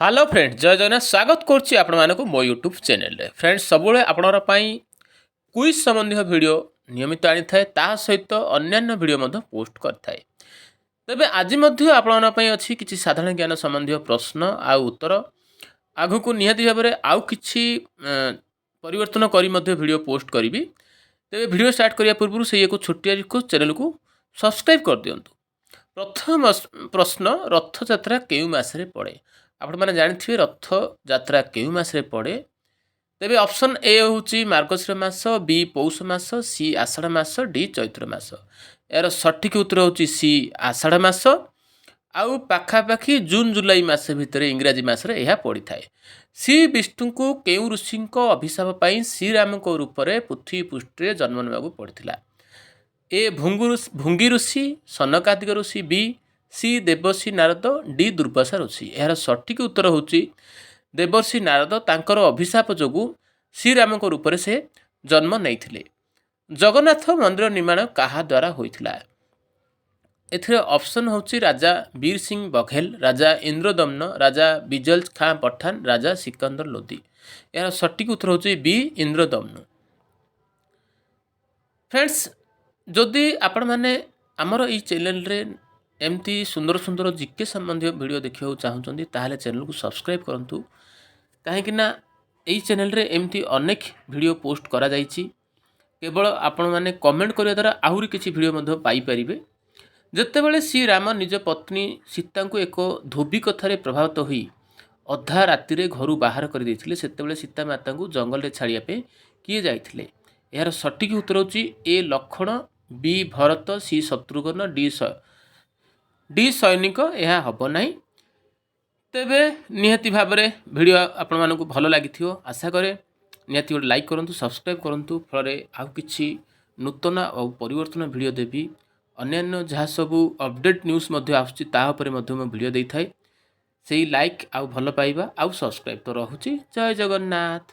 Hello friend, ଜୟ ଜଗନ୍ନାଥ। ସ୍ୱାଗତ କରୁଛି ଆପଣମାନଙ୍କୁ ମୋ ୟୁଟ୍ୟୁବ୍ ଚ୍ୟାନେଲରେ। ଫ୍ରେଣ୍ଡ, ସବୁବେଳେ ଆପଣଙ୍କର ପାଇଁ କୁଇଜ୍ ସମ୍ବନ୍ଧୀୟ ଭିଡ଼ିଓ ନିୟମିତ ଆଣିଥାଏ, ତାହା ସହିତ ଅନ୍ୟାନ୍ୟ ଭିଡ଼ିଓ ମଧ୍ୟ ପୋଷ୍ଟ କରିଥାଏ। ତେବେ ଆଜି ମଧ୍ୟ ଆପଣମାନଙ୍କ ପାଇଁ ଅଛି କିଛି ସାଧାରଣ ଜ୍ଞାନ ସମ୍ବନ୍ଧୀୟ ପ୍ରଶ୍ନ ଆଉ ଉତ୍ତର। ଆଗକୁ ନିହାତି ଭାବରେ ଆଉ କିଛି ପରିବର୍ତ୍ତନ କରି ମଧ୍ୟ ଭିଡ଼ିଓ ପୋଷ୍ଟ କରିବି। ତେବେ ଭିଡ଼ିଓ ଷ୍ଟାର୍ଟ କରିବା ପୂର୍ବରୁ ସେଇ ଏକ ଛୋଟିଆ ରିକ୍ୱେଷ୍ଟ, ଚ୍ୟାନେଲକୁ ସବସ୍କ୍ରାଇବ୍ କରିଦିଅନ୍ତୁ। ପ୍ରଥମ ପ୍ରଶ୍ନ, ରଥଯାତ୍ରା କେଉଁ ମାସରେ ପଡ଼େ? ଆପଣମାନେ ଜାଣିଥିବେ ରଥଯାତ୍ରା କେଉଁ ମାସରେ ପଡ଼େ। ତେବେ ଅପସନ୍ ଏ ହେଉଛି ମାର୍ଗଶିର ମାସ, ବି ପୌଷ ମାସ, ସି ଆଷାଢ଼ ମାସ, ଡି ଚୈତ୍ର ମାସ। ଏହାର ସଠିକ୍ ଉତ୍ତର ହେଉଛି ସି ଆଷାଢ଼ ମାସ। ଆଉ ପାଖାପାଖି ଜୁନ୍ ଜୁଲାଇ ମାସ ଭିତରେ ଇଂରାଜୀ ମାସରେ ଏହା ପଡ଼ିଥାଏ। ଶ୍ରୀ ବିଷ୍ଣୁଙ୍କୁ କେଉଁ ଋଷିଙ୍କ ଅଭିଶାପ ପାଇଁ ଶ୍ରୀରାମଙ୍କ ରୂପରେ ପୃଥିବୀ ପୃଷ୍ଠରେ ଜନ୍ମ ନେବାକୁ ପଡ଼ିଥିଲା? ଏ ଭୃଙ୍ଗି ଋଷି, ସନକାଦିକ ଋଷି, ବି ସି ଦେବର୍ଷି ନାରଦ, ଡି ଦୁର୍ବାସା ଋଷି। ଏହାର ସଠିକ୍ ଉତ୍ତର ହେଉଛି ଦେବର୍ଷି ନାରଦ। ତାଙ୍କର ଅଭିଶାପ ଯୋଗୁଁ ଶ୍ରୀରାମଙ୍କ ରୂପରେ ସେ ଜନ୍ମ ନେଇଥିଲେ। ଜଗନ୍ନାଥ ମନ୍ଦିର ନିର୍ମାଣ କାହା ଦ୍ୱାରା ହୋଇଥିଲା? ଏଥିରେ ଅପସନ୍ ହେଉଛି ରାଜା ବୀର ସିଂ ବଘେଲ, ରାଜା ଇନ୍ଦ୍ରଦମ୍ନ, ରାଜା ବିଜଲ ଖାଁ ପଠାନ, ରାଜା ସିକନ୍ଦର ଲୋଦି। ଏହାର ସଠିକ୍ ଉତ୍ତର ହେଉଛି ବି ଇନ୍ଦ୍ରଦମ୍ନ। ଫ୍ରେଣ୍ଡସ୍, ଯଦି ଆପଣମାନେ ଆମର ଏଇ ଚ୍ୟାନେଲରେ ଏମିତି ସୁନ୍ଦର ସୁନ୍ଦର ଜିକେ ସମ୍ବନ୍ଧୀୟ ଭିଡ଼ିଓ ଦେଖିବାକୁ ଚାହୁଁଛନ୍ତି, ତାହେଲେ ଚ୍ୟାନେଲକୁ ସବସ୍କ୍ରାଇବ୍ କରନ୍ତୁ, କାହିଁକିନା ଏଇ ଚ୍ୟାନେଲରେ ଏମିତି ଅନେକ ଭିଡ଼ିଓ ପୋଷ୍ଟ କରାଯାଇଛି। କେବଳ ଆପଣମାନେ କମେଣ୍ଟ କରିବା ଦ୍ୱାରା ଆହୁରି କିଛି ଭିଡ଼ିଓ ମଧ୍ୟ ପାଇପାରିବେ। ଯେତେବେଳେ ଶ୍ରୀରାମ ନିଜ ପତ୍ନୀ ସୀତାଙ୍କୁ ଏକ ଧୋବି କଥାରେ ପ୍ରଭାବିତ ହୋଇ ଅଧା ରାତିରେ ଘରୁ ବାହାର କରିଦେଇଥିଲେ, ସେତେବେଳେ ସୀତା ମାତାଙ୍କୁ ଜଙ୍ଗଲରେ ଛାଡ଼ିବା ପାଇଁ କିଏ ଯାଇଥିଲେ? ଏହାର ସଠିକ୍ ଉତ୍ତର ହେଉଛି ଏ ଲକ୍ଷ୍ମଣ, ବି ଭରତ, ସି ଶତ୍ରୁଘ୍ନ, ଡି ସୈନିକ। ଏହା ହେବ ନାହିଁ। ତେବେ ନିହାତି ଭାବରେ ଭିଡ଼ିଓ ଆପଣମାନଙ୍କୁ ଭଲ ଲାଗିଥିବ ଆଶା କରେ। ନିହାତି ଗୋଟେ ଲାଇକ୍ କରନ୍ତୁ, ସବସ୍କ୍ରାଇବ୍ କରନ୍ତୁ। ଫଳରେ ଆଉ କିଛି ନୂତନ ଆଉ ପରିବର୍ତ୍ତନ ଭିଡ଼ିଓ ଦେବି। ଅନ୍ୟାନ୍ୟ ଯାହା ସବୁ ଅପଡ଼େଟ୍ ନ୍ୟୁଜ୍ ମଧ୍ୟ ଆସୁଛି, ତାହା ଉପରେ ମଧ୍ୟ ମୁଁ ଭିଡ଼ିଓ ଦେଇଥାଏ। ସେଇ ଲାଇକ୍ ଆଉ ଭଲ ପାଇବା ଆଉ ସବସ୍କ୍ରାଇବ୍ ତ ରହୁଛି। ଜୟ ଜଗନ୍ନାଥ।